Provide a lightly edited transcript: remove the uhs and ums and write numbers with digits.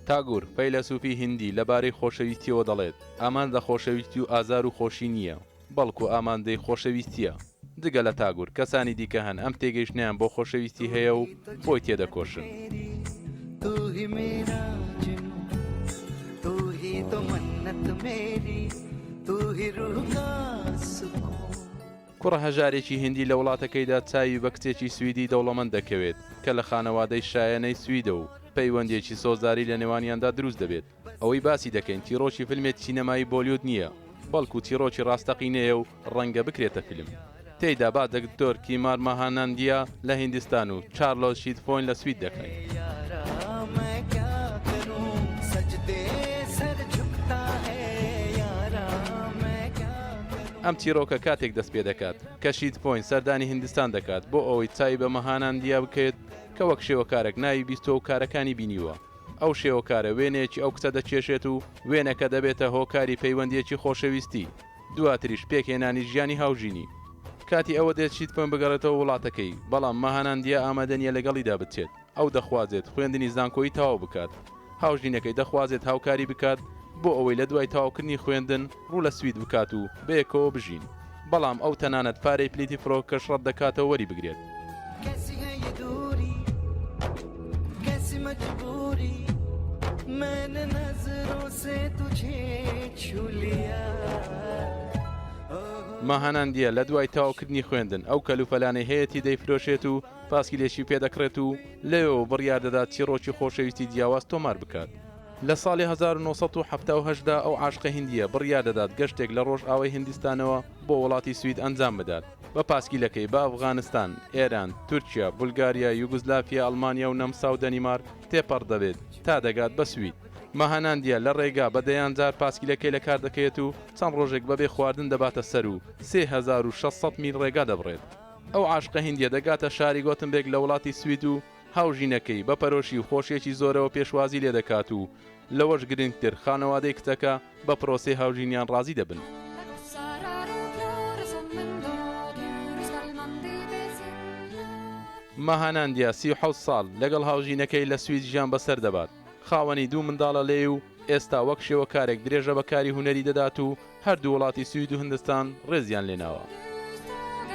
تاگور، فەیلەسوفی هیندی لەبارەی خۆشەویستییەوە دەڵێت، ئامانج لە خۆشەویستی و ئازار و خۆشی نییە، بەڵکو ئامانجەی خۆشەویستییە. جگە لە تاگور، کەسانی دیکە هەن ئەم تێگەیشتنەیان بۆ خۆشەویستی هەیە و بۆی تێدەکۆشن. کوڕە هەژارێکی هیندی لە وڵاتەکەیدا چاوی بە کچێکی سویدی دەوڵەمەند دەکەوێت کە لە خانەوادەی شایەنەی سویدە و پەیوەندییەکی سۆزداری لە نێوانیاندا دروست دەبێت. ئەوەی باسی دەکەین چیڕۆکی فیلمێکی سینەمایی بۆلیود نییە، بەڵکو چیڕۆکی ڕاستەقینەیە و ڕەنگە بکرێتە فیلم. تێیدا باس لە دکتۆر کیمار ماهاناندیا لە هیندستان و چارلۆز شیدفۆین لە سوید دەکەین. ئەم چیڕۆکە کاتێک دەست پێدەکات کە شیدفۆین سەردانی هیندستان دەکات بۆ ئەوەی چاوی بە ماهاناندیا بکەوێت کە وەک شێوەکارێک ناوی بیستووە و کارەکانی بینیوە. ئەو شێوەکارە وێنەیەکی ئەو کچە دەکێشێت و وێنەکە دەبێتە هۆکاری پەیوەندییەکی خۆشەویستی، دواتریش پێکهێنانی ژیانی هاوژینی. کاتی ئەوە دێت شیتپۆن بگەڕێتەوە وڵاتەکەی، بەڵام ماهاناندیا ئامادە نییە لەگەڵیدا بچێت، ئەو دەخوازێت خوێندنی زانکۆیی تەواو بکات. هاوژینەکەی دەخوازێت هاوکاری بکات بۆ ئەوەی لە دوای تەواوکردنی خوێندن ڕوو لە سوید بکات و بەیەکەوە بژین. بەڵام ئەو تەنانەت پارەی پلیتی فڕۆکەکەش ڕەت دەکاتەوە وەری بگرێت. ماهاناندیە لە دوای تەواوکردنی خوێندن ئەو کەلوپەلانەی هەیەتی دەیفرۆشێت و پاسکیلێکی پێ دەکڕێت و لەوێوە بڕیار دەدات چیڕۆکی خۆشەویستی جیاواز تۆمار بکات. لە ساڵی 1978 دا ئەو عاشقە هیندییە بڕیار دەدات گەشتێک لە ڕۆژئاوای هیندستانەوە بۆ وڵاتی سوید ئەنجام بدات بە پاسکیلەکەی بە ئەفغانستان، ئێران، تورکیا، بولگاریا، یوگوزلافیا، ئەڵمانیا و نەمسا و دەنیمارک تێپەڕ دەبێت تا دەگات بە سوید. ماهاناندیا لە ڕێگا بە دەیان جار پاسکیلەکەی لە کار دەکەوێت و چەند ڕۆژێک بەبێ خواردن دەباتە سەر و 3600 میل ڕێگا دەبڕێت. ئەو عاشقە هیندییە دەگاتە شاری گۆتنبێرگ لە وڵاتی سوید و هاوژینەکەی بە پەرۆشی و خۆشییەکی زۆرەوە پێشوازی لێدەکات و لەوەش گرنگتر خانەوادەی کچەکە بە پرۆسەی هاوژینیان ڕازی دەبن. ماهاناندیا 37 ساڵ لەگەڵ هاوژینەکەی لە سوید ژیان بەسەر دەبات، خاوەنی دوو منداڵە لێی و ئێستا وەک شێوەکارێک درێژە بە کاری هونەری دەدات و هەردوو وڵاتی سوید و هندستان ڕێزیان لێناوە.